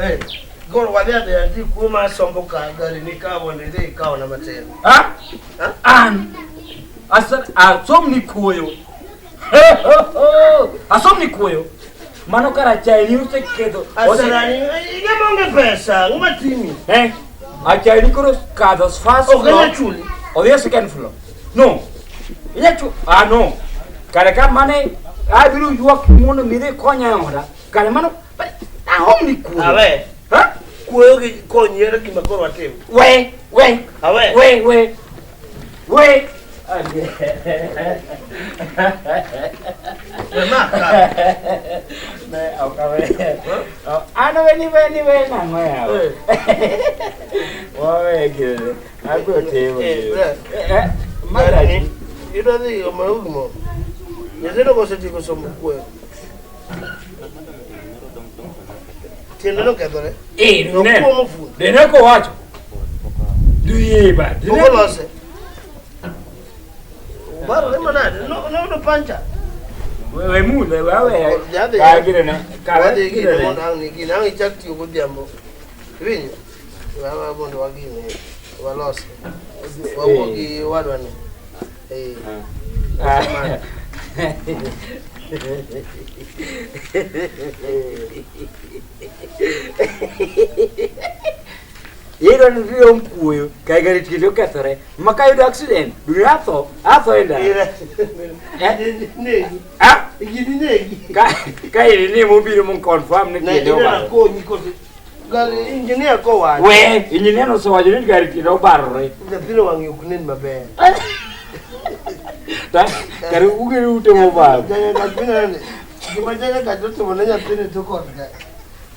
Eh, koro wadhi adhiya nitie kuo ma sombo ka gari ni ka mondo idhi ikawna matin. Ha? Ha? An asom ni kuoyo. Asom ni kuoyo. Mano kara chaini oseketho. Asarani, iga maonge pesa, ang'o matimi? Eh? Achaini koro kadho first Ok floor. anyal chuli. Odhi e second floor. No. Inya chu ah no. Kare ka mane abiro ywak mondo midhi konya e oda. Kare mano but ahom ni kuoyo. Awe. Ha? Kuoyo gi konyi ere gima koro watim. We, we. Awe. We, we. We. We maka. Ne, ok awe. An weni weni we nang'o yawa? Eh. Wawe gini. Abiro timo. Eh, gini. bre. Eh, eh, Magaji. Idwa dhi omo gimoro. Nyithindo kosetieko somo kuoyo. Tiende nokethore. Eh, To ne. kuo mofundo. Dine kowacho. Duyiba. Pok olose. Ubarore manade. No no pancha. We mule, we we. Jadhi. Kar gine ne. Kar Wadhi gine gine ne. mondo ang' ni gine ang' ichak tiyo godhiambo. Iwinjo? Wawa mondo wagine. Walose. Wawuo gi wadwa ni. Eh. Ah. Iyudo ni riyo kuoyo kae gari tiende okethore ma ka yudo accident duni atho atho e ndara. Ira. Eh? Negi. Ah, Gini negi. ka ka in ni mobiro mon confirm ni Ne tiende ineno obarore. konyi kose. Gari engineer kowacho. We, engineer osewacho ni gari tiende obarore. Nyathino wang'e ok nen maber. Ta kare ugere ute mobar. Janyakach biro nene. Gima janyakach otimo ne nyathini to kod ka.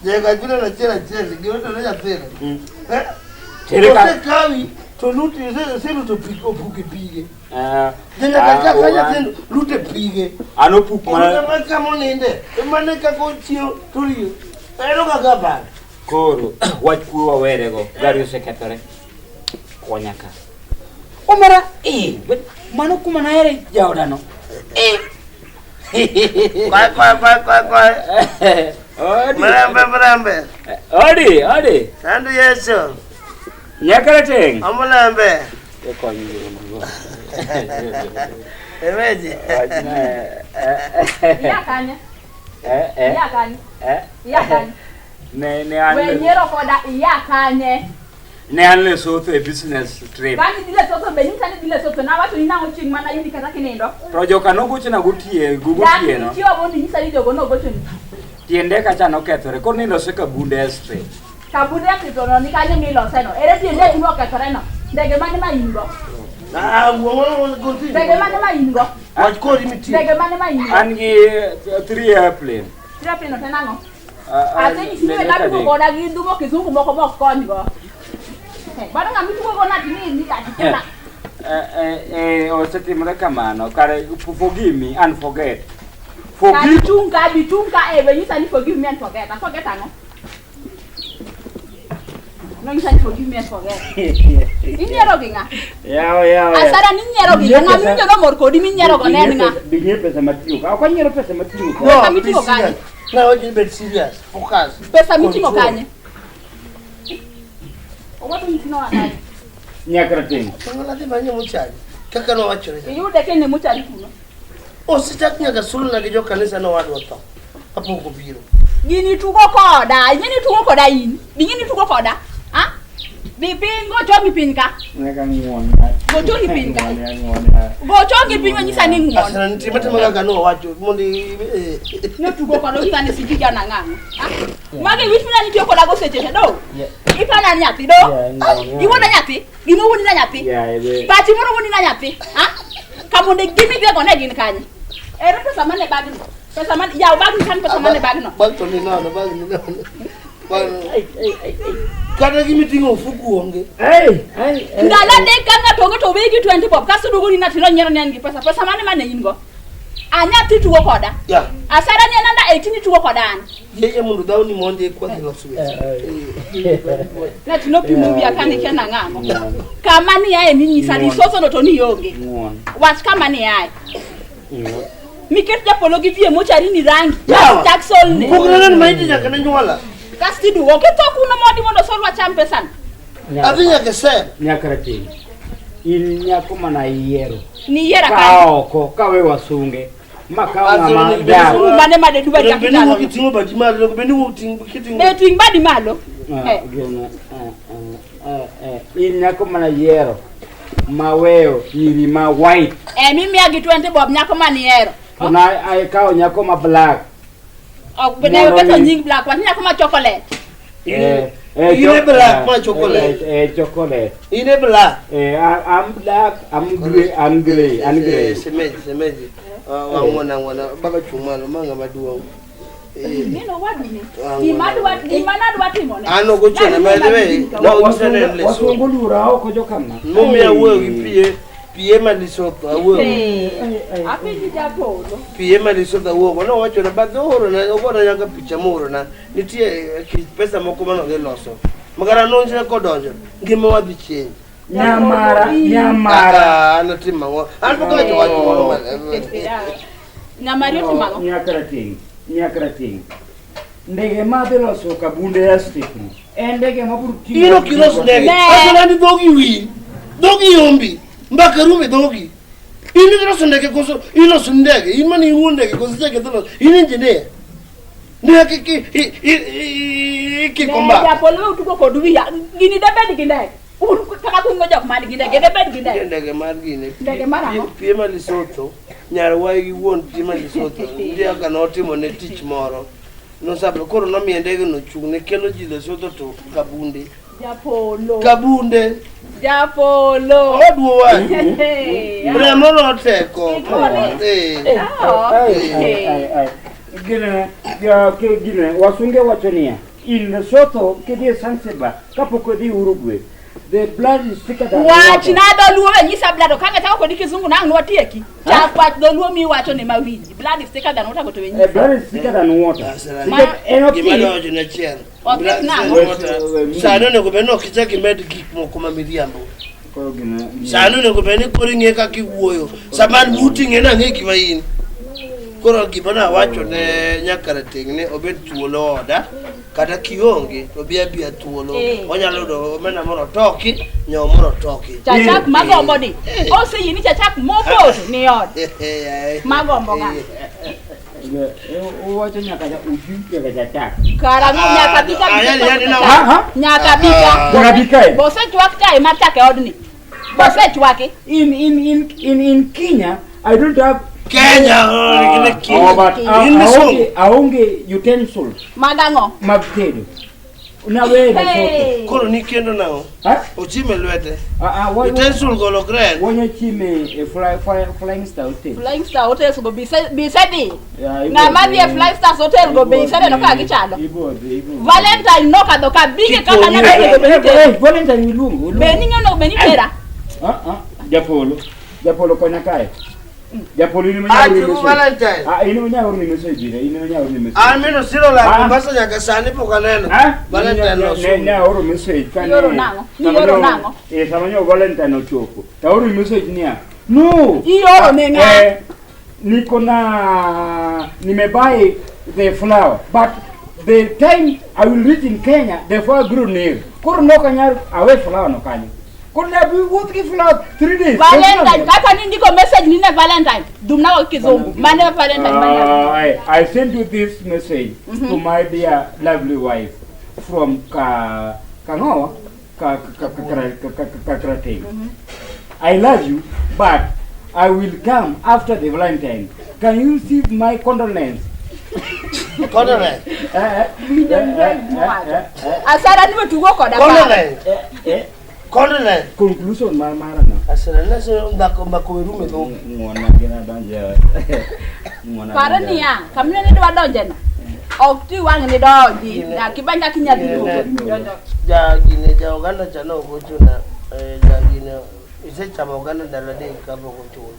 Janyakach biro neno achiel achiel gima otimo ne nyathini. Eh? Tere ka- Osekawi to luti oseluto pi opuk e pige. Ah, Janyakach ah, ka an- nyathino lute pige. An opuk mana Mana kama oninde, emane kaka ochiew to riyo. Ero kaka bag. Koro wach kuo wawerego, gari osekethore. Konya ka. Omera, eh, mano kuma nahere jaodano. Eh. Kwae kwae kwae kwae kwae. Odi. Mrembe mrembe. Odi, odi. Sandu Yesu. Nyakara teng. Omulembe. Ikonyo gi Eweji. Iya kanye? Eh, eh. Iya kanye? Eh. Iya kanye? Ne ne an We nyiero koda iya kanye? ne an Lesotho e business trip. Kani dhi Lesotho be nyisa ni dhi Lesotho nawacho ni nang'o chieng' mana yudi kata kinindo. To joka nogochona gotieno, Dak gotieno. nichiewo mondo inyisa ni jogo nogochoni. Tiende kacha nokethore, koro nilose Kabunde Airstrip. Kabunde Airstrip no ni kanyo milose no. Ere tiende eki mokethore no? Ndege mane ma in go? Ah, wuon continue. Ndege mane ma in go? Wach kori mitie. Ndege mane ma in go? An gi three airplane. Tira pino te nang'o? Ah, ah, Asenyisi ni ne- wek ne atugo kadek. koda gi dhumo kizungu moko mok konygo. Bano ng'ama itugo go nati ni ni ati kena. Eh, eh, eh, osetimore kamano. Kare forgive me and forget. Forgive. Ka chung ka bi chung ka e be nyisa ni forgive me and forget. A forget ang'o? No nyisa ni forgive me and forget. Inyiero gi ng'a? Yawa yawa. Asara ni inyiero gi ng'a? Ng'ama iwinjo nomor kodi minyiero go ne en ng'a? Bi nyiew pesa matiyo ka. Ok anyiero pesa matiyo ka. Pesa No, be miting'o kanye? serious. No, I want you to be serious. Focus. Pesa miting'o Control. kanye? Owacho ni ting'o kanye? Nyakra ting. Tang'o dhi manyo mochari. Kaka nowachore. Iyude kende mochari kuno. Osechak nyaka sulna gi jokanisa nowadwa tho. Kapok obiro. Gini tugo koda, ing'e ni tugo koda in. Ing'e ni tugo koda. Ha? Dhi piny go chongi piny ka. Nyaka ng'uon. Go chongi piny ka. Ng'uon, ng'uon. Go chongi piny onyisa ni ng'uon. Asana nitie matimo kaka nowacho mondo i- eh. Ne tugo koda onyisa ni sijui jana ng'ang'o. Ha? Magi wich mina nitiyo koda go seche te do. Ipana ni nyathi do. Yeah, ng'uon, ng'uon. Iwuoda nyathi. Gima wuondi na nyathi. Yeah, ebe. Pachi moro wuondi na nyathi. Ha? Kamonde gimi dhiego ne gin kanye? Ere pesa mane bagno? Pesa mane yaw bagni kan pesa mane bagno? Bag to ni nono, bag ni nono. Bag- Kata gimiting'o ofuku onge. Hey, hey, hey. Ndalo adek ka ng'ato onge to wegi 20 bob kasto duogo ni ng'ato nonyiero ni en gi pesa. Pesa mane mane in go? A nyathi tugo koda. Yeah. Asara ni en under 18 tugo koda an. Yeye mondo dhawni mondi eka wadhi los weche. Ng'ato nopimo wiya ka nikia nang'ang'o. Kama ni aye minyisa ni soso no to ni onge. Ng'uon. Wach kama ni aye. Ng'uon. Miket japolo gi dhi e mochari ni rangi. Yawa. Chak solne. Pok naneno maiti nyaka ne nyuola. Kasto iduogo. Kitho kuno modi mondo solwa cham pesano. Adhi nyaka sel. Nyaka rateng. In nyako mana yiero. Niyiera Ka kanyo. oko, ka we wasunge. Ma ka Azolo ng'ama ni dak. Wasungu mane made dwa Onego chak bed ni wuok ndalo. iting'o badi malo, onego bed ni wuok kiting'o. Ne ting' badi malo. Ah, Eh. gino, eh, eh, eh, eh. In nyako mana yiero. Ma weyo nyiri ma white. Eh, mimiya gi 20 bob nyako manihero. To na akawo nyako ma black. Ok ne Moro ketho ni- nying black, wach nyako ma chocolate. Eh, eh, In e black ma chocolate. Eh, chocolate. In e black. Eh, I'm black, I'm grey, I'm grey, I'm grey. Semeji, semeji. Wang'wana ng'wana, baba chung' malo, ma ng'ama duong'. Eh, Neno waduni. Ah, Gima ng'wana. adwa gima nadwa timone. An ok ochuno, by the way, Nani no, onyisa ne en Lesotho. Wasungu luora oko jokama. Momiyo awuoyo gi PA, PA ma Lesotho, awuoyo. Apenji japolo. PA ma Lesotho awuoyo go, nowachona, but oorona, ogona nyaka picha moorona. Nitie kit pesa moko manodhi loso. Makata nonjre kodonjo, ngima wadhi change. Nyamara, nyamara. Ah, an atimo ang'o? An pok awacho wach moro ma- Nyamari otimo ang'o? Nyaka rateng, nyaka rateng. Ndege ma dhi loso Kabunde airstrip ni. En ndege ma biro ting'o. In ok ilos ndege. Ne. Asolandi dhogi wil. Dhogi yombi. Mbaka rume dhogi. In iloso ndege koso iloso ndege. In mane iwuon ndege koso ichako idhi loso. In engineer. Ndege ki ikiko Ne, mbaka. japolo we utugo kod wiya. Gini debed gi ndege. Un kaka kungo jok man gi ndege, debed gi Nitie ndege. ndege mar gine. Ndege mar ang'o? Pie ma Lesotho. Nyar wai gi wuon pie ma Lesotho. Nitie kaka notimo ne tich moro. Nosablo koro nomiye ndege no chung' ne kelo ji Lesotho to Kabunde. Japolo. Kabunde. Japolo. Oduo wach. Hey, Remo noteko. Ikone. Eh. Ah, Ai, ai, ai, ai. Gine, ja, ke gine, wasunge wacho niya, in Lesotho kidhi e Zanzibar kapok odhi Uruguay, the blood is thicker than Wach water. na dholuo we nyisa blood ok ang' achako kodi kizungu na ang' nwatieki. Chak wach dholuo miwacho ne mawinji. Blood is thicker than water go to we Eh, nyisa. blood is thicker than water. Asara. Nikech en Gima othith. dwawacho ne achiel. Othith nang'o? Sani onego bed ni ok ichak imed gik moko ma miriambo. Koro gine, Sani onego bed ni koro ing'e kaka iwuoyo. Sama an buti ing'e ni ang'e gima in. Koro gima nawacho ne nyakarateng' ni obed thuolo oda kata kionge to bi abiya thuolo. Eh. Onyalo yudo omenda moro toki, nyawo moro toki. Chachak magombo ni. Oseyie ni chachak mopoto ni ot. Magombo ga. Uwacho nyaka uju nyaka chachak. Kara ang'o nyaka bi ka Ah, yani, yani, na- Ah, ah. Nyaka bi ka. Nyaka bi kae. Bosechwak chae mar chak e odni. Bosechwaki. In Kenya, I don't have Kenya, oh, Ah, Kenya. oh, but In Misungu. aonge utensils Mag ang'o? mag tedo. Nawe Lesotho. Hey. Koro nikendo nang'o? Ha? Ochime lwete. Ah, ah, Utensil go olokre. Wanya chime e flying star hotel. Flying Star Hotels go bisedhi. Yeah, ibo Ng'ama dhi e dhi. Flying Stars Hotel go be iseneno kaka gichalo. Ibo dhi, ibo dhi. Valentine nokadho ka bige kaka Kikoni. neno onego bed ni Eh, tera. eh, Valentine iluongo. Be ning'e onego bed ni tera. Ah, ah, Japolo. Japolo konya kae. Japolo in ema Ah, nyalo chiwo message. Valentine. Ah, in ema nyalo message ira, in ema nyalo message. An mino siro la Ah. Mombasa nyaka sani pok aneno. Ah? Valentine Ne nosumo. ne aoro message kane. Ioro nang'o? sama Ioro nyo- nang'o? Eh, sama nyo Valentine ochopo. To aoro message niya. No. Ioro ne ng'a? Eh, niko na nimebuy the flower but the time I will reach in Kenya the flower grew near. Koro nok anyal awe flower no kanyo. Koro ne abi wuoth gi flower 3 days. Valentine kaka nindiko message ni ne Valentine. Dhumna go kizungu. Mane Valentine mane. I sent you this message to my dear lovely wife from Ka Kangowa, Ka Ka Ka Ka Ka Ka Ka I love you, but I will come after the Valentine. Can you receive my condolence? Condolence. Mowacho. Asara ni wetugo koda paro. Condolence. Eh, Condolence. conclusion mar mara no. Asere ne siro mbako mbako werume dhogi. Ng'wona gina donje. Ng'wona. Paro niya, kamine ni dwa donje no. Ok ti wang' ni donji. Nyaka ibany kaka inyalo duogo. Ja gine ja oganda cha ne ok ochuna. Ja gine isechamo oganda ndalo adek kapok ochul.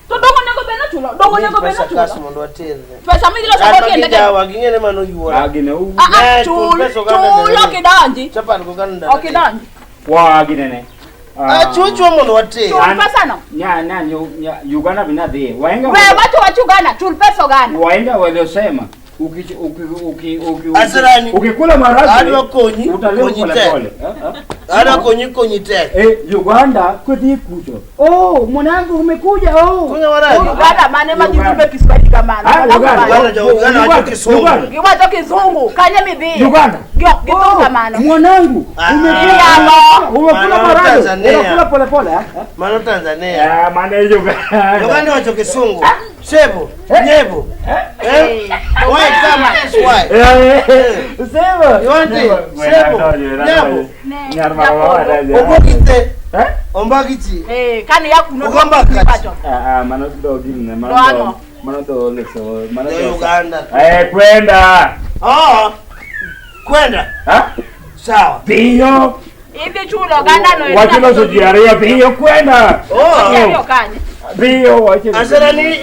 To dongo onego bed nochulo. Dongo onego bed Pesa kas nochulo. mondo waterne. Pesa midhi loso An go ma tiende gijawa ging'e ni mano yuora. Ah, gine u. Ah, ah, Ne, chul chul, pesa oganda chul ndalo ok adek. idonji. Chapat goganda ndalo Ok adek. idonji. Wa gine ne. Ah, chuo mondo water. Chul An- pesa no. Nya nya nya Uganda binadhi. Waenga We wacho wach Uganda, chul pesa Uganda. waenga waliosema Uki uki uki uki Asirani. Ukikula maharagwe Adwa konyi, utalewa konyi pole tek. pole. Adwa konyi konyi tek. Eh, Uganda kudhi kucho. Oh, mwanangu umekuja oh. Kunya waragi. Uganda mane ma gidhumbe Kiswahili kamano. Ah, Uganda. Uganda jo Uganda wacho Kisungu. Uganda. Giwacho kizungu kanye midhiye. Uganda. Gidhum kamano. Mwanangu Ah. umekula umekula Mano maharagwe. Tanzania. Unakula pole pole eh? Mano Tanzania. Ah, maana hiyo Uganda. Uganda wacho Kisungu. Sebo, nyebo. Eh? Why come this why? Sema. You want it? Sebo, nyebo. Nyarma. Obokite, Eh? ombakiti. Eh, kane ya kuno. Ugomba kati. Ah, ah, mano do gine, mano Doano. do. Mano do leso, mano Do do. Uganda. Eh, kwenda. Ah. Kwenda. Ha? Sawa. Piyo. Idhi chulo Uganda no. Wachulo sojiaria piyo kwenda. Oh. Kanye. Piyo wachulo. Asirani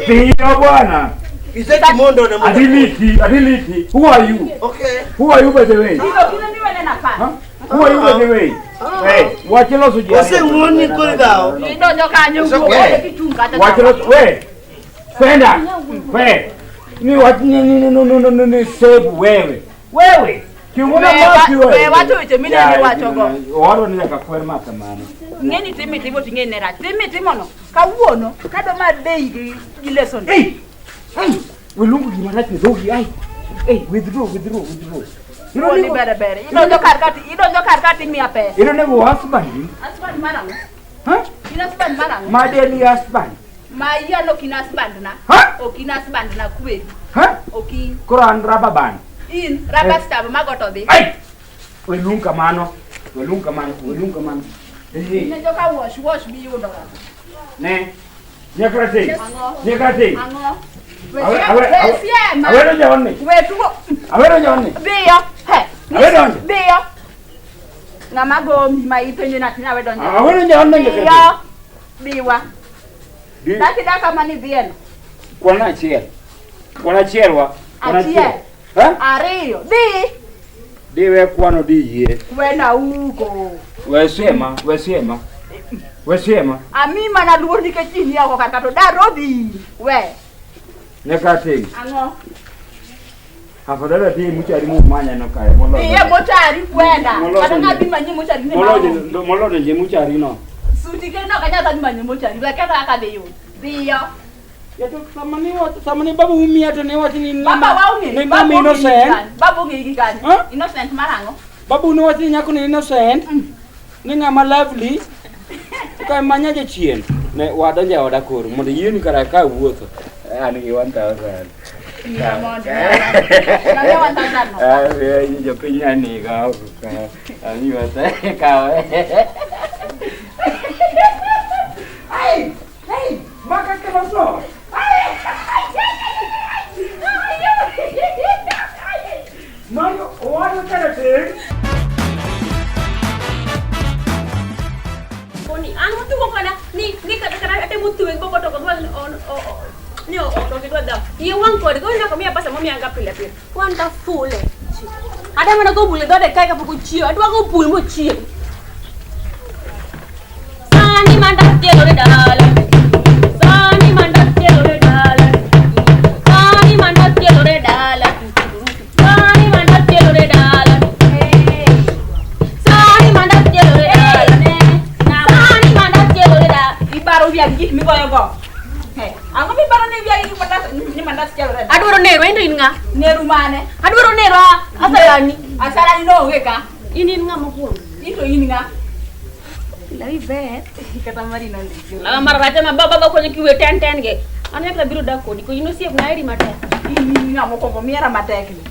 Piyo bwana. iseti mondo na mondo. Adiliti, adiliti. Who are you? Okay. Who are you by the way? Gigo kine miwene na pa. Huh? Who are you by the way? Hey, wachulo sojiaria. Ose ngoni kori gao. Idonjo kanye It's wuo okay. kichung kata. Wachulo we. Kwenda. We. Ni wat ni ni no no no no ni save wewe. Wewe. Kiungona We mapi wa- wewe. we wacho weche minene iwacho go. Owaro ni nyaka kwer makamano. Ng'eni timi timo to ing'eni ne rach. Timi timo no. Kawuono kado ma dei gi lesson. Hey! Hey! Welungu gima rach ne dhogi ai. Hey, withdraw, withdraw, withdraw. You don't Wuoni need bere bere. Idonjo kar kati, idonjo kar kati miya pesa. You don't have a husband. Husband mar ang'o? Huh? In husband mar ang'o? My daily husband. Ma iya no ok in husband na. Huh? Ok in husband na kwe. Huh? Ok in. Koro an rubber band. In rubber stamp mago to dhi. Ai! Welung kamano. Welung kamano, welung kamano. Eh, Inenjo ka wash wash miyudo ga. ne. Nyakrati. Ang'o? Nyakrati. Ang'o? Awe awe We siema. Awero jaonni. We tugo. Awero jaonni. Dhiyo. He. Awe donjo. Dhiyo. Ng'ama gomi ma ipenjo nati awe donjo. Awero jaonni nyakrati. Dhiyo. Dhiwa. Di Daki daka mani dhieno. kwana achiel. Kwana achiel wa. Kwana Achiel. Ha? Ariyo. Dhi. Di we kwano di yie. Wena uko. We sema, we sema. We sema. Ami mana luor nikech in oko kar kato daro dhi. We. Nyakrati. Ang'o? Afadhali ati muchari mumanya no kae moloyo. Iye mochari kwenda. Moloyo Kata nje. ng'abi manyi mochari ne Moloyo maonge. ndo moloyo nje muchari no. Suti kendo ok anyal dhi manyo mochari. We kata kaka dhi yud. Dhiyo. Ya to samani wa samani babu umia to ne wachi ni Baba wa ong'e. Ni Baba mama ong'e gi innocent. kanye. Baba ong'e gi kanye. Huh? Innocent mar ang'o? Babu ne wachi ni nyako ni innocent. Ni ng'ama lovely. Ka manya jachien. Ne wadonjo e oda koro mondo yieni kara ka wuotho. An gi 1000. Miya mondo. Namiya 1000 no. Ah, jopiny nyaniga oko ka. Amiwa kawe. Ai! Ai! Maka kelo Mano, owacho karateng'. Koni an mutugo koda ni ni kata kata atemo tuwe go to go on o ni o o gidwa da. Iye wang kod go nyaka miya pesa momiya ga pile pile. Wonderful. Ada mana go bule dode kai kapok ochiew. Adwa go bul mochiew. Sani manda tielo dala. Sani manda tielo dala. Sani manda tielo dala. Sani manda tielo dala. Sani manda tielo dala. Sani manda tielo dala. Ibaro wiya gi gik migoyo go. He. Ang'o mibaro ne wiya gi mandas ni mandas chalore? Adwaro nero in in ng'a? Neru mane? Adwaro nero asarani. Asarani no onge ka. In in ng'a mokwongo? In to in ng'a? Lawi ber. Kata mari nondiko. Lawa mar racha ma baba baba konyo kiwe ten ten ge. An nyaka biro dak kodi ko in osiepna aheri matek. In in ng'a mokwongo miera matek ni.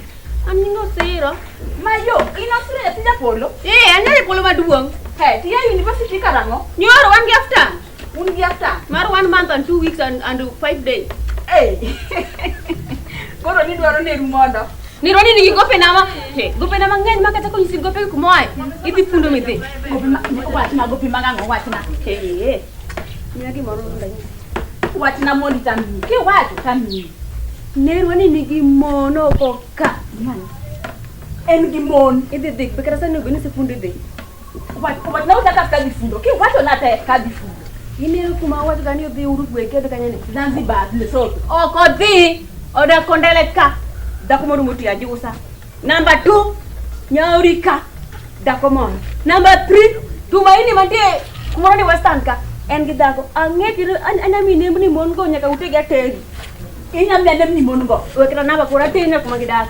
An nyinga Osiro. Mayo, in Osiro nyathi japolo? Eh, an nyathi polo maduong'. He, tiya university karang'o? Nyoro wan gi after. Un gi after? Mar 1 month and 2 weeks and 5 days. Eh. Koro nidwaro neru mondo. Nero ni nigi gope na ma. He, gope na mang'eny ma kata konyisi gope kumoae. Idhi fundo midhi. Gope ma wachna gope mag ang'o wachna. He. Miya gimoro mondo anyisi. Wachna mondi tamiyi. Kiwacho tamiyi. Nerwa ni nigi mon oko ka. En gi mon. Idhi dhi be kata sani obed ni isefundo idhi. Wachna uta ka dhi fundo. Kiwacho na te ka dhi fundo. Ineno kuma owacho ga ni odhi Uruguay kedhi kanye ni? Zanzibar, Lesotho. Ok odhi. Odak Kondele ka. Dhako moro moti ajusa. Number 2, Nyaurika. Dhako moro. Number 3, Tumaini mantie kumoro ni Western ka. En gi dhako. Ang'e kendo anya mi nembni mon go nyaka utegi ateri. Inya miya nembni mon go. Wekna namba koro ateri nyaka kuma gidak.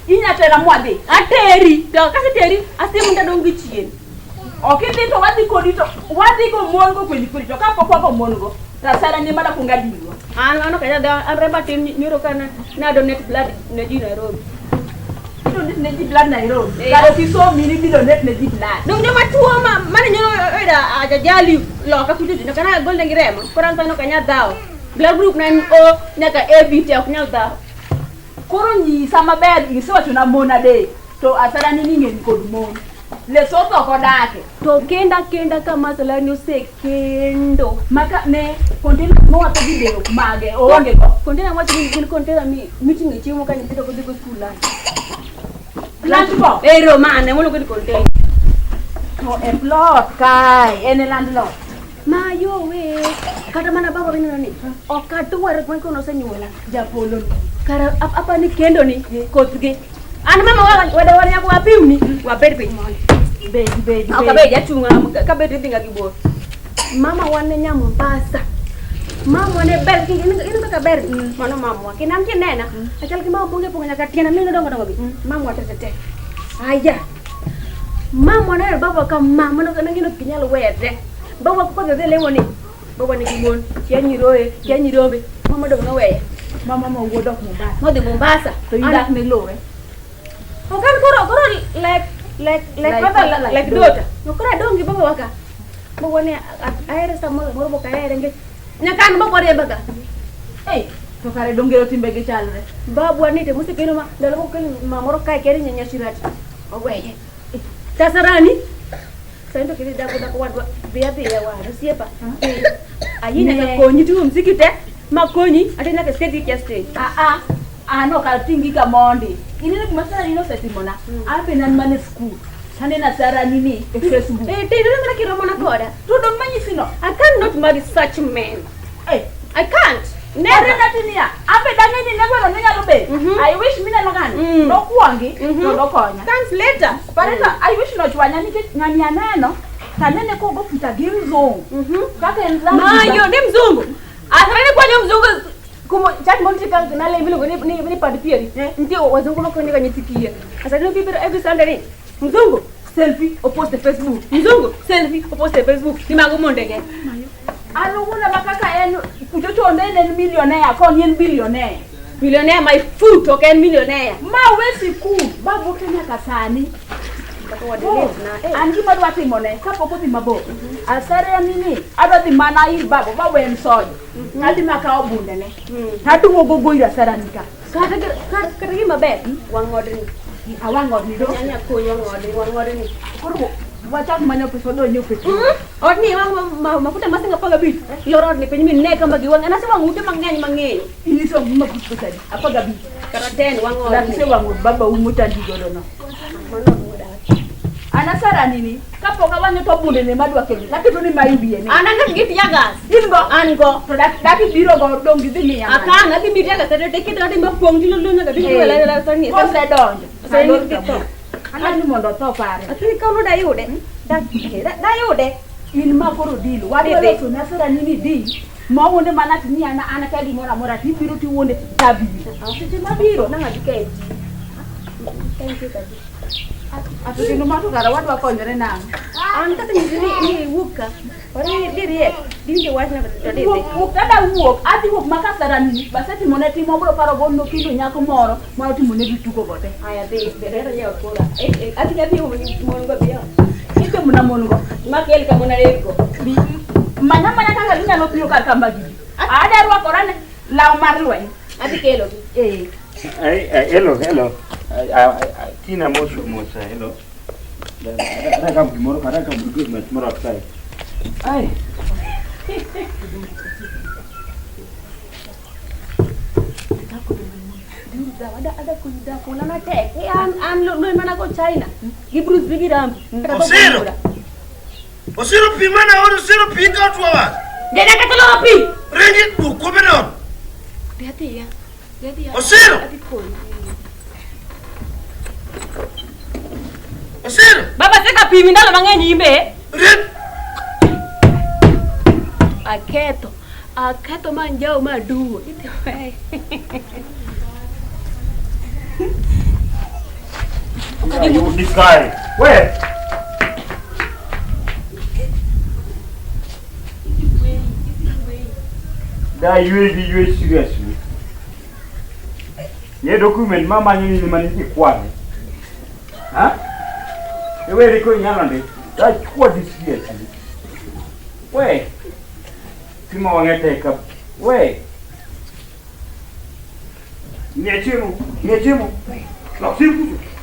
Inya tera mwadhi. Ateri. To kaseteri, asimu tadong' gi chien. Ok idhi to wadhi kodi to wadhi go mon go kweli kweli to kapok wago mon go to asara ni mana kunga dilwa. An ok anyal dhi, an remba tin nyoro ka na donate blood ne ji Nairobi. Idonate ne ji blood Nairobi. Eh. Kare ok isomi ni idonate ne ji blood. Dong joma tuo ma mane nyoro oyudo ajali loka kucho nyaka na gol negi remo. Koro an sani ok anyal dhawo. Blood group na en O nyaka AB te ok nyal dhawo. Koro nyisa maber isewachona mon adek to asara ni ni ng'eny kod mon. Lesotho ok odake. To kenda kenda ka Masalani osekendo. Maka ne container mowacho gi bero mage oonge go. Container wacho ni gin container mi miting'e chiemo ka nyithindo kodhi go school lunch. Lunch box. Ero mane moluongo ni container. To e plot kae en e landlord. Mayo we kata mana baba mineno ni ok adwar man kono osenyuola. Japolo ni. Kara apa ni kendo ni kothgi. An mama wa wada wan nyaka wapimni wabed piny mondi. Bed bed. Ok abed achung' kabet idhinga gi bor. Mama wan ne nya Mombasa. Mama ne ber ineno kaka ber mano mamwa. Kendo an kinena achal gi mama ponge ponge nyaka tienda neno dongo dongo gi. Mamwa te te te. Aya. Mama ne baba ka mama no nangino ok ginyal were. Baba kodhi dhi lemo ni baba nigi mon kia nyiroye kia nyirombe mama dong noweye. Mama ma wuod ok Mombasa. Modhi Mombasa. To in dak ne lowe. Ok an koro koro like like like Like father father, like like daughter. No koro adong gi baba waka. Baba ne ahere samoro moro bok ahere nikech nyaka an baba riemba ga. Eh, to kare dongero timbegi chalre. Babwa ni to mosekelo ma ndalo moko kelo ma moro kae kere nyanya shirati. Oweye. Tasarani. Sani to kidhi dako dako wadwa dhi adhiya wadu osiepa. Ayie nyaka Ne. konyi tugo mziki te makonyi ate nyaka sketi kia stage. Ah ah. An ok ating giga mondi. Ineno gima Sarah ni osetimona? An be ne an mana e skul. Taneno Sarah ni ni e Facebook. Eh, te ineno mana kiromo na koda. To dong manyisi no. I cannot marry such men. Eh, I can't. Never. Never natinia. An be dang'e ni negweno ne nyalo bet. I wish mineno ng'ani. Nokwongi to nokonya. Thanks later. Pareta, I wish nochwanya nikech ng'ani aneno. Tanene kogo picha gi mzungu. Kaka en Mayo, Zanzibar. ni mzungu. Asarani kwanyo mzungu kumo chat mo nitie ka nale miluongo ni ni ni pad pieri. Nitie wazungu ma konyo ga nyithi kiye. Asarani bibiro every Sunday ni mzungu selfie opost e Facebook. Mzungu selfie opost e Facebook. Ni mago mondege. An owuon ema kaka en kucho chon ne en millionaire, koni en billionaire. Millionaire my foot ok en millionaire. Ma we sikul, bagoke nyaka sani. Kaka wadelete na. Eh. An gima adwa timone kapok odhi mabor. Asere nini, adwa dhi mana ir baba, baba en soja. Adhi makawo bundene. Taduogo go ir Asarani ka. Kata kata gima ber wang' odni. Awang' odni do. Nyanya konyo wang' odni, wang' odni. Koro wachak manyo pesa wadwa nyiewo petrol. Odni mafuta ma siling 15. Lor odni piny mine kama giwang'. An asewang'o ute mang'eny mang'eyo. Inyiso gima pesa adi? 15. Kata 10 wang' odni. Lakise wang'o baba u motandi godo no. Mano ok modak. An Asarani ni kapok awang'e to bundene madwa kelo. Taketo ni ma iwiye ni. An an gi tear gas. In go. An go. To dak ibiro go dong gidhi miya. Akan adhi mi tear gas to tekete adhi mapong' tilo lo nyaka bi Eh. la la sani. Kosedonjo. Sani dhi tho. Aneno ni mondo otho pare. Lakini kawuono dayude. Dayude. In ma koro deal. Wadwa Dhi. loso ne Asarani ni deal. Ma wuonde mana ati ni an an ka gimoro amora tibiro tiwuonde tabiro. Seche mabiro. Nang' adhi KMT. KMT kadhi. Ato kendo ma to kara wadwa konyore nang'o? An kata nyisi ni ni iwuok ka. Ora ni dhi riek. Diwinjo wachna to dhi dhi. Wuok kada wuok, adhi wuok ma kasarani ni, basetimone tim obro paro go nokendo nyako moro ma otimone vituko go te. Aya dhi, dhi dhi nyiew kura. Adhi adhi mon go biyo. Itimona mon go. Makel ka mon adek go. Manya manya kaka ginyalo biro kar kamba gigi. Ada rwakora ne law mar lweny. Adhi kelo gi. Eh. Ay, ay, hello, hello. Ay, ay, ay, Tina mos mos, hello. Adaka gimoro, adaka gimoro outside. Ay. Ada kuna tek. An an lweny mana go China. Gi Bruce Lee gi Rambo. Kata Bob Osiro. Bura. Osiro pi mana od osiro pi ka otwo wach. Dena kata loro pi. Ringi duok kombe ne ot. Dhi adhiya. Dhi adhiya. Osiro. Adhi konyi. Osiro. Baba seka pimi ndalo mang'eny imbe. Red. Aketho. Aketho ma njao ma duwo. Ayudi kae. We. Da yue gi yue seriously. Ye document ma manyo ni mani ikwale. Ha? Iwe riko inyalo ndi. Da chukua di seriously. We. Timo wang'e tek. We. Miya chiemo, miya chiemo. Lok sim kucho.